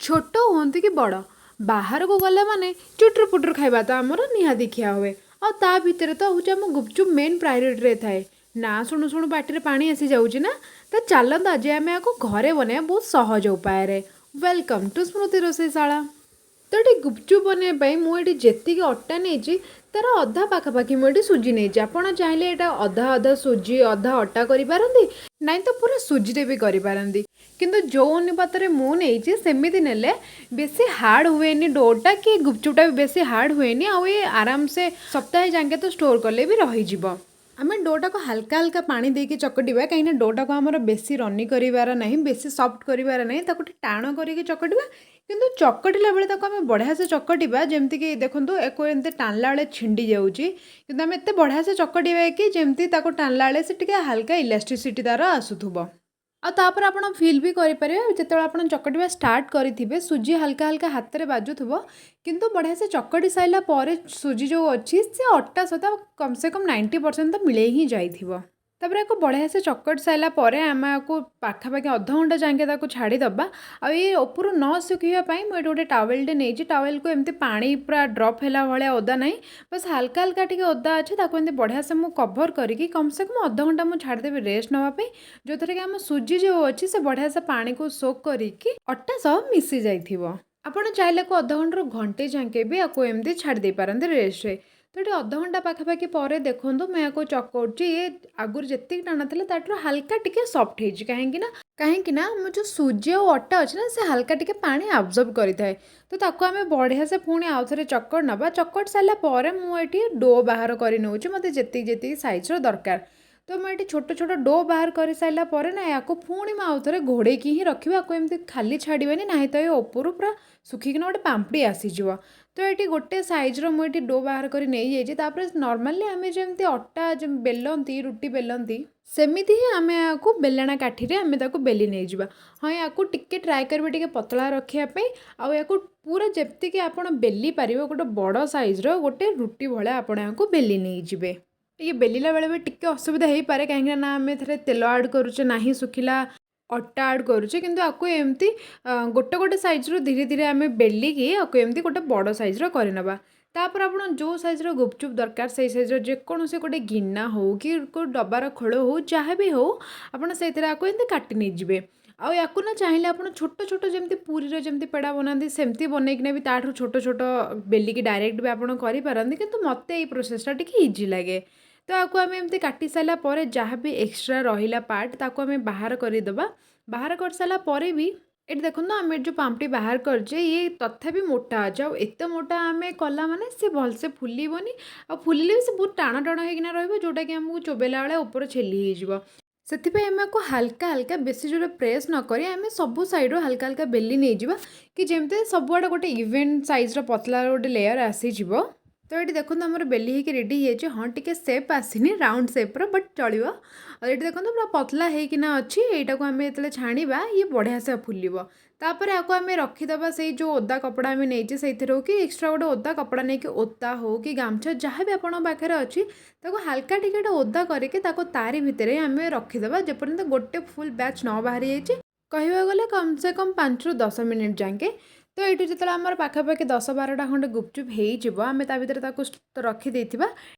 ଛୋଟ ହୁଅନ୍ତୁ କି ବଡ଼, ବାହାରକୁ ଗଲା ମାନେ ଚୁଟୁର ପୁଟୁର ଖାଇବା ତ ଆମର ନିହାତି ଖିଆ ହୁଏ। ଆଉ ତା ଭିତରେ ତ ହେଉଛି ଆମ ଗୁପଚୁପ୍ ମେନ୍ ପ୍ରାୟୋରିଟିରେ ଥାଏ। ନା ଶୁଣୁ ଶୁଣୁ ପାଟିରେ ପାଣି ଆସିଯାଉଛି ନା? ତ ଚାଲନ୍ତୁ, ଆଜି ଆମେ ୟାକୁ ଘରେ ବନେଇବା ବହୁତ ସହଜ ଉପାୟରେ। Welcome to ସ୍ମୃତି ରୋଷେଇଶାଳା। ତ ଏଠି ଗୁପଚୁପ୍ ବନେଇବା ପାଇଁ ମୁଁ ଏଠି ଯେତିକି ଅଟା ନେଇଛି, ତାର ଅଧା ପାଖାପାଖି ମୁଁ ଏଠି ସୁଜି ନେଇଛି। ଆପଣ ଚାହିଁଲେ ଏଇଟା ଅଧା ଅଧା ସୁଜି, ଅଧା ଅଟା କରିପାରନ୍ତି, ନାଇଁ ତ ପୁରା ସୁଜିରେ ବି କରିପାରନ୍ତି। କିନ୍ତୁ ଯେଉଁ ଅନୁପାତରେ ମୁଁ ନେଇଛି, ସେମିତି ନେଲେ ବେଶୀ ହାର୍ଡ଼ ହୁଏନି ଡୋଟା କି ଗୁପଚୁପଟା ବି ବେଶୀ ହାର୍ଡ଼ ହୁଏନି। ଆଉ ଏ ଆରାମସେ ସପ୍ତାହେ ଯାକେ ତ ଷ୍ଟୋର୍ କଲେ ବି ରହିଯିବ। ଆମେ ଡୋଟାକୁ ହାଲକା ହାଲକା ପାଣି ଦେଇକି ଚକଟିବା, କାହିଁକିନା ଡୋଟାକୁ ଆମର ବେଶୀ ରନି କରିବାର ନାହିଁ, ବେଶୀ ସଫ୍ଟ କରିବାର ନାହିଁ। ତାକୁ ଟିକେ ଟାଣ କରିକି ଚକଟିବା। କିନ୍ତୁ ଚକଟିଲା ବେଳେ ତାକୁ ଆମେ ବଢ଼ିଆ ସେ ଚକଟିବା। ଯେମିତିକି ଦେଖନ୍ତୁ, ୟାକୁ ଏମିତି ଟାଣିଲା ବେଳେ ଛିଣ୍ଡି ଯାଉଛି, କିନ୍ତୁ ଆମେ ଏତେ ବଢ଼ିଆ ସେ ଚକଟିବା କି ଯେମିତି ତାକୁ ଟାଣିଲା ବେଳେ ସେ ଟିକେ ହାଲକା ଇଲାଷ୍ଟିସିଟି ତାର ଆସୁଥିବ। ଆଉ ତାପରେ ଆପଣ ଫିଲ୍ ବି କରିପାରିବେ, ଯେତେବେଳେ ଆପଣ ଚକଟିବା ଷ୍ଟାର୍ଟ କରିଥିବେ, ସୁଜି ହାଲକା ହାଲକା ହାତରେ ବାଜୁଥିବ। କିନ୍ତୁ ବଢ଼ିଆ ସେ ଚକଟି ସାରିଲା ପରେ ସୁଜି ଯେଉଁ ଅଛି, ସେ ଅଟା ସହିତ କମ୍ ସେ କମ୍ 90% ତ ମିଳେଇ ହିଁ ଯାଇଥିବ। ତାପରେ ୟାକୁ ବଢ଼ିଆ ସେ ଚକଟି ସାରିଲା ପରେ ଆମେ ୟାକୁ ପାଖାପାଖି ଅଧଘଣ୍ଟା ଯାଏଁକେ ତାକୁ ଛାଡ଼ିଦେବା। ଆଉ ଏଇ ଉପରୁ ନ ଶୁଖିବା ପାଇଁ ମୁଁ ଏଠି ଗୋଟେ ଟାୱେଲଟେ ନେଇଛି। ଟାୱେଲକୁ ଏମିତି ପାଣି ପୁରା ଡ୍ରପ୍ ହେଲା ଭଳିଆ ଓଦା ନାହିଁ, ବାସ୍ ହାଲକା ହାଲକା ଟିକେ ଓଦା ଅଛି। ତାକୁ ଏମିତି ବଢ଼ିଆ ସେ ମୁଁ କଭର୍ କରିକି କମ୍ ସେ କମ୍ ଅଧଘଣ୍ଟା ମୁଁ ଛାଡ଼ିଦେବି ରେଷ୍ଟ ନେବା ପାଇଁ, ଯେଉଁଥିରେ କି ଆମ ସୁଜି ଯେଉଁ ଅଛି, ସେ ବଢ଼ିଆ ସେ ପାଣିକୁ ସୋକ୍ କରିକି ଅଟା ସହ ମିଶି ଯାଇଥିବ। ଆପଣ ଚାହିଁଲେ ୟାକୁ ଅଧଘଣ୍ଟାରୁ ଘଣ୍ଟେ ଯାଏଁକେ ବି ୟାକୁ ଏମିତି ଛାଡ଼ି ଦେଇପାରନ୍ତି ରେଷ୍ଟରେ। ତ ଏଠି ଅଧଘଣ୍ଟା ପାଖାପାଖି ପରେ ଦେଖନ୍ତୁ, ମୁଁ ୟାକୁ ଚକଟୁଛି। ଇଏ ଆଗରୁ ଯେତିକି ଟାଣ ଥିଲା, ତାଠାରୁ ହାଲକା ଟିକେ ସଫ୍ଟ ହେଇଛି। କାହିଁକି ନା ଆମ ଯେଉଁ ସୁଜି ଆଉ ଅଟା ଅଛି ନା, ସେ ହାଲକା ଟିକେ ପାଣି ଆବଜର୍ବ କରିଥାଏ। ତ ତାକୁ ଆମେ ବଢ଼ିଆ ସେ ପୁଣି ଆଉ ଥରେ ଚକଟି ନେବା। ଚକଟି ସାରିଲା ପରେ ମୁଁ ଏଠି do ବାହାର କରି ନେଉଛି, ମୋତେ ଯେତିକି ଯେତିକି ସାଇଜ୍ର ଦରକାର। ତ ମୁଁ ଏଠି ଛୋଟ ଛୋଟ do ବାହାର କରିସାରିଲା ପରେ ନା, ୟାକୁ ପୁଣି ମୁଁ ଆଉ ଥରେ ଘୋଡ଼େଇକି ହିଁ ରଖିବି। ୟାକୁ ଏମିତି ଖାଲି ଛାଡ଼ିବାନି, ନାହିଁ ତ ଏ ଉପରୁ ପୁରା ଶୁଖିକିନା ଗୋଟେ ପାମ୍ପଡ଼ି ଆସିଯିବ। ତ ଏଠି ଗୋଟେ ସାଇଜ୍ର ମୁଁ ଏଠି do ବାହାର କରି ନେଇଯାଇଛି। ତାପରେ ନର୍ମାଲି ଆମେ ଯେମିତି ଅଟା ବେଲନ୍ତି, ରୁଟି ବେଲନ୍ତି, ସେମିତି ହିଁ ଆମେ ଏହାକୁ ବେଲଣା କାଠିରେ ଆମେ ତାକୁ ବେଲି ନେଇଯିବା। ହଁ, ୟାକୁ ଟିକେ ଟ୍ରାଏ କରିବେ ଟିକେ ପତଳା ରଖିବା ପାଇଁ। ଆଉ ୟାକୁ ପୁରା ଯେତିକି ଆପଣ ବେଲି ପାରିବେ, ଗୋଟେ ବଡ଼ ସାଇଜ୍ର ଗୋଟେ ରୁଟି ଭଳିଆ ଆପଣ ୟାକୁ ବେଲି ନେଇଯିବେ। ଟିକେ ବେଲିଲା ବେଳେ ବି ଟିକେ ଅସୁବିଧା ହେଇପାରେ, କାହିଁକିନା ନା ଆମେ ଏଥିରେ ତେଲ ଆଡ଼୍ କରୁଛେ, ନାହିଁ ଶୁଖିଲା ଅଟା ଆଡ଼୍ କରୁଛେ। କିନ୍ତୁ ଆକୁ ଏମିତି ଗୋଟେ ଗୋଟେ ସାଇଜ୍ରୁ ଧୀରେ ଧୀରେ ଆମେ ବେଲିକି ଆକୁ ଏମିତି ଗୋଟେ ବଡ଼ ସାଇଜ୍ର କରିନେବା। ତାପରେ ଆପଣ ଯେଉଁ ସାଇଜ୍ର ଗୁପଚୁପ୍ ଦରକାର, ସେଇ ସାଇଜ୍ର ଯେକୌଣସି ଗୋଟେ ଗିନା ହେଉ କି କେଉଁ ଡବାର ଖୋଳ ହେଉ, ଯାହା ବି ହେଉ, ଆପଣ ସେଇଥିରେ ଆକୁ ଏମିତି କାଟି ନେଇଯିବେ। ଆଉ ୟାକୁ ନା ଚାହିଁଲେ ଆପଣ ଛୋଟ ଛୋଟ, ଯେମିତି ପୁରୀର ଯେମିତି ପେଡ଼ା ବନାନ୍ତି, ସେମିତି ବନେଇକିନା ବି ତାଠାରୁ ଛୋଟ ଛୋଟ ବେଲିକି ଡାଇରେକ୍ଟ ବି ଆପଣ କରିପାରନ୍ତି। କିନ୍ତୁ ମୋତେ ଏଇ ପ୍ରୋସେସ୍ଟା ଟିକେ ଇଜି ଲାଗେ। ତ ୟାକୁ ଆମେ ଏମିତି କାଟି ସାରିଲା ପରେ ଯାହା ବି ଏକ୍ସଟ୍ରା ରହିଲା ପାର୍ଟ, ତାକୁ ଆମେ ବାହାର କରିଦେବା। ବାହାର କରିସାରିଲା ପରେ ବି ଏଠି ଦେଖନ୍ତୁ, ଆମେ ଏଠି ଯେଉଁ ପାମ୍ପଡ଼ି ବାହାର କରିଛେ, ଇଏ ତଥାପି ମୋଟା ଅଛି। ଆଉ ଏତେ ମୋଟା ଆମେ କଲା ମାନେ ସେ ଭଲସେ ଫୁଲିବନି, ଆଉ ଫୁଲିଲେ ବି ସେ ବହୁତ ଟାଣ ଟାଣ ହେଇକିନା ରହିବ, ଯେଉଁଟାକି ଆମକୁ ଚୋବେଇଲା ବେଳେ ଉପର ଛେଲି ହେଇଯିବ। ସେଥିପାଇଁ ଆମେ ଆକୁ ହାଲକା ହାଲକା, ବେଶୀ ଜୋରେ ପ୍ରେସ୍ ନ କରି, ଆମେ ସବୁ ସାଇଡ଼ରୁ ହାଲକା ହାଲକା ବେଲି ନେଇଯିବା କି ଯେମିତି ସବୁଆଡ଼େ ଗୋଟେ ଇଭେନ୍ ସାଇଜ୍ର ପତଳା ଗୋଟେ ଲେୟର୍ ଆସିଯିବ। ତ ଏଠି ଦେଖନ୍ତୁ, ଆମର ବେଲି ହେଇକି ରେଡ଼ି ହେଇଯାଇଛି। ହଁ, ଟିକେ ସେପ୍ ଆସିନି ରାଉଣ୍ଡ ସେପ୍ର, ବଟ୍ ଚଳିବ। ଆଉ ଏଠି ଦେଖନ୍ତୁ, ପୁରା ପତଳା ହେଇକିନା ଅଛି। ଏଇଟାକୁ ଆମେ ଯେତେବେଳେ ଛାଣିବା, ଇଏ ବଢ଼ିଆ ସେ ଫୁଲିବ। ତାପରେ ଆକୁ ଆମେ ରଖିଦେବା ସେଇ ଯେଉଁ ଓଦା କପଡ଼ା ଆମେ ନେଇଛେ, ସେଇଥିରେ ହଉ କି ଏକ୍ସଟ୍ରା ଗୋଟେ ଓଦା କପଡ଼ା ନେଇକି, ଓଦା ହଉ କି ଗାମୁଛା, ଯାହା ବି ଆପଣଙ୍କ ପାଖରେ ଅଛି, ତାକୁ ହାଲକା ଟିକେ ଗୋଟେ ଓଦା କରିକି ତାକୁ ତାରି ଭିତରେ ଆମେ ରଖିଦେବା, ଯେପର୍ଯ୍ୟନ୍ତ ଗୋଟେ ଫୁଲ୍ ବ୍ୟାଚ୍ ନ ବାହାରି ଯାଇଛି। କହିବାକୁ ଗଲେ କମ୍ ସେ କମ୍ 5ରୁ 10 ମିନିଟ୍ ଯାଏଁକେ। ତ ଏଇଠୁ ଯେତେବେଳେ ଆମର ପାଖାପାଖି 10-12ଟା ଖଣ୍ଡେ ଗୁପଚୁପ୍ ହେଇଯିବ, ଆମେ ତା ଭିତରେ ତାକୁ ରଖିଦେଇଥିବା।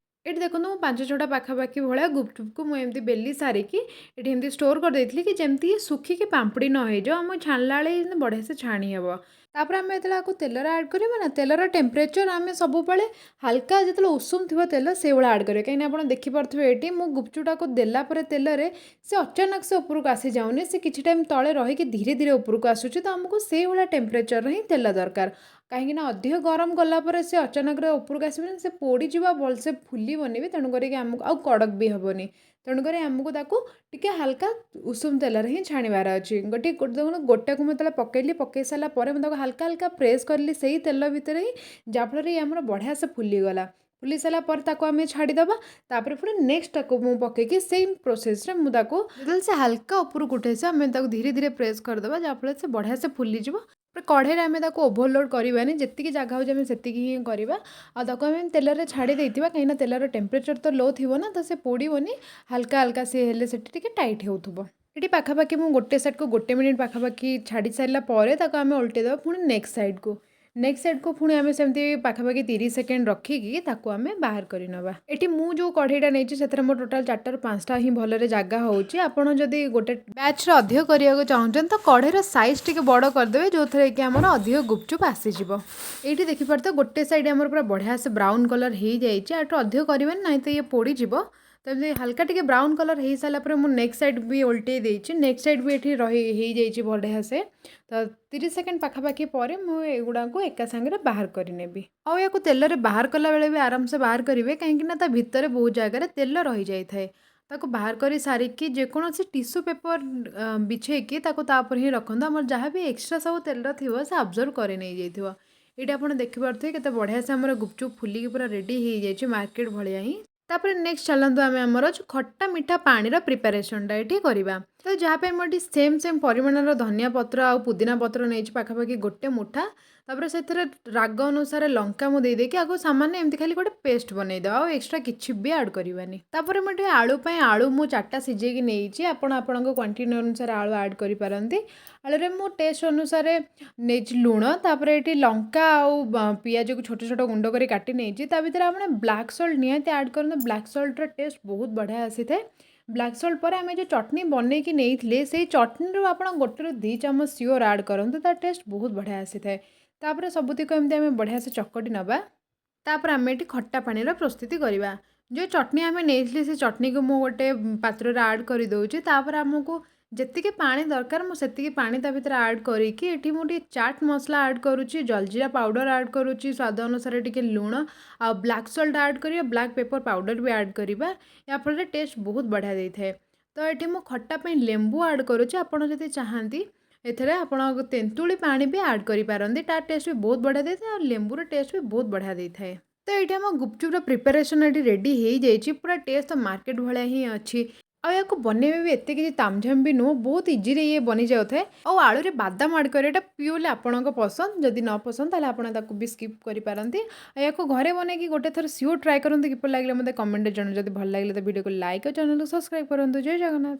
ଏଠି ଦେଖନ୍ତୁ, ମୁଁ ପାଞ୍ଚ ଛଅଟା ପାଖାପାଖି ଭଳିଆ ଗୁପଚୁପକୁ ମୁଁ ଏମିତି ବେଲି ସାରିକି ଏଠି ଏମିତି ଷ୍ଟୋର୍ କରିଦେଇଥିଲି କି ଯେମିତି ଶୁଖିକି ପାମ୍ପଡ଼ି ନ ହେଇଯାଉ, ଆମ ଛାଣିଲା ବେଳେ ଯେମିତି ବଢ଼ିଆ ସେ ଛାଣି ହେବ। ତାପରେ ଆମେ ଯେତେବେଳେ ଆକୁ ତେଲରେ ଆଡ଼୍ କରିବା ନା, ତେଲର ଟେମ୍ପରେଚର୍ ଆମେ ସବୁବେଳେ ହାଲକା, ଯେତେବେଳେ ଉଷୁମ ଥିବ ତେଲ, ସେଇଭଳିଆ ଆଡ଼୍ କରିବା। କାହିଁକିନା ଆପଣ ଦେଖିପାରୁଥିବେ, ଏଠି ମୁଁ ଗୁପଚୁପଟାକୁ ଦେଲା ପରେ ତେଲରେ ସେ ଅଚାନକ ସେ ଉପରକୁ ଆସିଯାଉନି। ସେ କିଛି ଟାଇମ୍ ତଳେ ରହିକି ଧୀରେ ଧୀରେ ଉପରକୁ ଆସୁଛି। ତ ଆମକୁ ସେଇଭଳିଆ ଟେମ୍ପରେଚର୍ର ହିଁ ତେଲ ଦରକାର, କାହିଁକିନା ଅଧିକ ଗରମ କଲା ପରେ ସେ ଅଚାନକରେ ଉପରକୁ ଆସିବନି, ସେ ପୋଡ଼ିଯିବ, ଭଲସେ ଫୁଲିବନି ବି। ତେଣୁ କରିକି ଆମକୁ ଆଉ କଡ଼କ ବି ହେବନି। ତେଣୁକରି ଆମକୁ ତାକୁ ଟିକେ ହାଲକା ଉଷୁମ ତେଲରେ ହିଁ ଛାଣିବାର ଅଛି। ଗୋଟିଏ ଦେଖନ୍ତୁ, ଗୋଟାକୁ ମୁଁ ଯେତେବେଳେ ପକେଇଲି, ପକେଇ ସାରିଲା ପରେ ମୁଁ ତାକୁ ହାଲକା ହାଲକା ପ୍ରେସ୍ କରିଲି ସେଇ ତେଲ ଭିତରେ ହିଁ, ଯାହାଫଳରେ ଇଏ ଆମର ବଢ଼ିଆ ସେ ଫୁଲିଗଲା। ଫୁଲି ସାରିଲା ପରେ ତାକୁ ଆମେ ଛାଡ଼ିଦେବା। ତାପରେ ପୁଣି ନେକ୍ସଟ ତାକୁ ମୁଁ ପକେଇକି ସେମ୍ ପ୍ରୋସେସ୍ରେ ମୁଁ ତାକୁ ଯେତେବେଳେ ସେ ହାଲକା ଉପରକୁ ଉଠେଇছে, ଆମେ ତାକୁ ଧୀରେ ଧୀରେ ପ୍ରେସ୍ କରିଦେବା, ଯାହାଫଳରେ ସେ ବଢ଼ିଆ ସେ ଫୁଲିଯିବ। ତାପରେ କଢ଼େଇରେ ଆମେ ତାକୁ ଓଭରଲୋଡ଼ କରିବାନି। ଯେତିକି ଜାଗା ହେଉଛି, ଆମେ ସେତିକି ହିଁ କରିବା। ଆଉ ତାକୁ ଆମେ ତେଲରେ ଛାଡ଼ି ଦେଇଥିବା, କାହିଁକିନା ତେଲର ଟେମ୍ପରେଚର୍ ତ ଲୋ ଥିବ ନା, ତ ସେ ପୋଡ଼ିବନି। ହାଲକା ହାଲକା ସିଏ ହେଲେ ସେଠି ଟିକେ ଟାଇଟ୍ ହେଉଥିବ। ଏଠି ପାଖାପାଖି ମୁଁ ଗୋଟେ ସାଇଡ଼୍କୁ ଗୋଟେ ମିନିଟ୍ ପାଖାପାଖି ଛାଡ଼ି ସାରିଲା ପରେ ତାକୁ ଆମେ ଓଲଟେଇ ଦେବା ପୁଣି ନେକ୍ସଟ ସାଇଡ଼୍କୁ। ନେକ୍ସଟ ସାଇଡ଼୍କୁ ପୁଣି ଆମେ ସେମିତି ପାଖାପାଖି 30 ସେକେଣ୍ଡ ରଖିକି ତାକୁ ଆମେ ବାହାର କରିନେବା। ଏଠି ମୁଁ ଯେଉଁ କଢ଼େଇଟା ନେଇଛି, ସେଥିରେ ମୋର ଟୋଟାଲ୍ ଚାରିଟାରୁ ପାଞ୍ଚଟା ହିଁ ଭଲରେ ଜାଗା ହେଉଛି। ଆପଣ ଯଦି ଗୋଟେ ବ୍ୟାଚ୍ରେ ଅଧିକ କରିବାକୁ ଚାହୁଁଛନ୍ତି, ତ କଢ଼େଇର ସାଇଜ୍ ଟିକେ ବଡ଼ କରିଦେବେ, ଯେଉଁଥିରେ କି ଆମର ଅଧିକ ଗୁପଚୁପ୍ ଆସିଯିବ। ଏଇଠି ଦେଖିପାରୁଥିବେ, ଗୋଟେ ସାଇଡ଼୍ ଆମର ପୁରା ବଢ଼ିଆ ସେ ବ୍ରାଉନ୍ କଲର୍ ହେଇଯାଇଛି। ଆଠୁ ଅଧିକ କରିବେନି, ନାହିଁ ତ ଇଏ ପୋଡ଼ିଯିବ। ତ ଏମିତି ହାଲକା ଟିକେ ବ୍ରାଉନ୍ କଲର୍ ହେଇସାରିଲା ପରେ ମୁଁ ନେକ୍ସଟ ସାଇଡ଼୍ ବି ଓଲଟେଇ ଦେଇଛି। ନେକ୍ସଟ ସାଇଡ଼୍ ବି ଏଠି ରହି ହେଇଯାଇଛି ବଢ଼ିଆ ସେ। ତ 30 ସେକେଣ୍ଡ ପାଖାପାଖି ପରେ ମୁଁ ଏଗୁଡ଼ାକୁ ଏକା ସାଙ୍ଗରେ ବାହାର କରିନେବି। ଆଉ ୟାକୁ ତେଲରେ ବାହାର କଲାବେଳେ ବି ଆରାମସେ ବାହାର କରିବେ, କାହିଁକିନା ତା ଭିତରେ ବହୁତ ଜାଗାରେ ତେଲ ରହିଯାଇଥାଏ। ତାକୁ ବାହାର କରି ସାରିକି ଯେକୌଣସି ଟିସୁ ପେପର୍ ବିଛେଇକି ତାକୁ ତା ଉପରେ ହିଁ ରଖନ୍ତୁ। ଆମର ଯାହା ବି ଏକ୍ସଟ୍ରା ସବୁ ତେଲ ଥିବ, ସେ ଆବଜର୍ବ କରି ନେଇଯାଇଥିବ। ଏଇଠି ଆପଣ ଦେଖିପାରୁଥିବେ, କେତେ ବଢ଼ିଆ ସେ ଆମର ଗୁପଚୁପ୍ ଫୁଲିକି ପୁରା ରେଡ଼ି ହେଇଯାଇଛି, ମାର୍କେଟ ଭଳିଆ ହିଁ। ତାପରେ ନେକ୍ସଟ ଚାଲନ୍ତୁ, ଆମେ ଆମର ଯେଉଁ ଖଟା ମିଠା ପାଣିର ପ୍ରିପାରେସନଟା ଏଠି କରିବା। ତ ଯାହା ପାଇଁ ମୁଁ ଏଠି ସେମ୍ ସେମ୍ ପରିମାଣର ଧନିଆ ପତ୍ର ଆଉ ପୁଦିନା ପତ୍ର ନେଇଛି, ପାଖାପାଖି ଗୋଟେ ମୁଠା। ତାପରେ ସେଥିରେ ରାଗ ଅନୁସାରେ ଲଙ୍କା ମୁଁ ଦେଇଦେଇକି ଆକୁ ସାମାନ୍ୟ ଏମିତି ଖାଲି ଗୋଟେ ପେଷ୍ଟ ବନେଇଦେବା, ଆଉ ଏକ୍ସଟ୍ରା କିଛି ବି ଆଡ଼୍ କରିବାନି। ତାପରେ ମୁଁ ଏଠି ଆଳୁ ପାଇଁ ଆଳୁ ମୁଁ ଚାରିଟା ସିଝେଇକି ନେଇଛି। ଆପଣ ଆପଣଙ୍କ କ୍ୱାଣ୍ଟିଟି ଅନୁସାରେ ଆଳୁ ଆଡ଼୍ କରିପାରନ୍ତି। ଆଳୁରେ ମୁଁ ଟେଷ୍ଟ ଅନୁସାରେ ନେଇଛି ଲୁଣ। ତାପରେ ଏଠି ଲଙ୍କା ଆଉ ପିଆଜକୁ ଛୋଟ ଛୋଟ ଗୁଣ୍ଡ କରି କାଟି ନେଇଛି। ତା ଭିତରେ ଆପଣ ବ୍ଲାକ୍ ସଲ୍ଟ ନିହାତି ଆଡ଼୍ କରନ୍ତୁ। ବ୍ଲାକ୍ ସଲ୍ଟର ଟେଷ୍ଟ ବହୁତ ବଢ଼ିଆ ଆସିଥାଏ। ବ୍ଲାକ୍ ସଲ୍ଟ ପରେ ଆମେ ଯେଉଁ ଚଟଣି ବନେଇକି ନେଇଥିଲେ, ସେଇ ଚଟଣିରୁ ଆପଣ 1ରୁ 2 ଚାମଚ ସିଓର ଆଡ଼୍ କରନ୍ତୁ। ତା ଟେଷ୍ଟ ବହୁତ ବଢ଼ିଆ ଆସିଥାଏ। ତାପରେ ସବୁତିକ ଏମିତି ଆମେ ବଢ଼ିଆ ସେ ଚକଟି ନେବା। ତାପରେ ଆମେ ଏଠି ଖଟା ପାଣିର ପ୍ରସ୍ତୁତି କରିବା। ଯେଉଁ ଚଟଣି ଆମେ ନେଇଥିଲେ, ସେ ଚଟଣିକୁ ମୁଁ ଗୋଟେ ପାତ୍ରରେ ଆଡ଼୍ କରିଦେଉଛି। ତାପରେ ଆମକୁ ଯେତିକି ପାଣି ଦରକାର, ମୁଁ ସେତିକି ପାଣି ତା ଭିତରେ ଆଡ଼୍ କରିକି ଏଠି ମୁଁ ଟିକେ ଚାଟ୍ ମସଲା ଆଡ଼୍ କରୁଛି, ଜଲଜିରା ପାଉଡ଼ର ଆଡ଼୍ କରୁଛି, ସ୍ୱାଦ ଅନୁସାରେ ଟିକେ ଲୁଣ ଆଉ ବ୍ଲାକ୍ ସଲ୍ଟ ଆଡ଼୍ କରିବା, ବ୍ଲାକ୍ ପେପର୍ ପାଉଡ଼ର ବି ଆଡ଼୍ କରିବା। ଏହାଫଳରେ ଟେଷ୍ଟ ବହୁତ ବଢ଼ିଆ ଦେଇଥାଏ। ତ ଏଠି ମୁଁ ଖଟା ପାଇଁ ଲେମ୍ବୁ ଆଡ଼୍ କରୁଛି। ଆପଣ ଯଦି ଚାହାନ୍ତି, ଏଥିରେ ଆପଣ ତେନ୍ତୁଳି ପାଣି ବି ଆଡ଼୍ କରିପାରନ୍ତି। ତା ଟେଷ୍ଟ ବି ବହୁତ ବଢ଼ିଆ ଦେଇଥାଏ ଆଉ ଲେମ୍ବୁର ଟେଷ୍ଟ ବି ବହୁତ ବଢ଼ିଆ ଦେଇଥାଏ। ତ ଏଇଠି ଆମ ଗୁପଚୁପର ପ୍ରିପାରେସନ୍ ଏଠି ରେଡ଼ି ହେଇଯାଇଛି। ପୁରା ଟେଷ୍ଟ ତ ମାର୍କେଟ ଭଳିଆ ହିଁ ଅଛି। ଆଉ ୟାକୁ ବନେଇବା ବି ଏତେ କିଛି ତାମଝାମ ବି ନୁହଁ, ବହୁତ ଇଜିରେ ଇଏ ବନିଯାଉଥାଏ। ଆଉ ଆଳୁରେ ବାଦାମ ଆଡ଼୍ କରିବାଟା ପିଓରଲି ଆପଣଙ୍କ ପସନ୍ଦ। ଯଦି ନ ପସନ୍ଦ, ତାହେଲେ ଆପଣ ତାକୁ ବି ସ୍କିପ୍ କରିପାରନ୍ତି। ଆଉ ୟାକୁ ଘରେ ବନେଇକି ଗୋଟେ ଥର ସିଓର ଟ୍ରାଏ କରନ୍ତୁ। କିପରି ଲାଗିଲା, ମୋତେ କମେଣ୍ଟରେ ଜଣାନ୍ତୁ। ଯଦି ଭଲ ଲାଗିଲା, ତ ଭିଡ଼ିଓକୁ ଲାଇକ୍ ଆଉ ଚ୍ୟାନେଲକୁ ସବସ୍କ୍ରାଇବ୍ କରନ୍ତୁ। ଜୟ ଜଗନ୍ନାଥ।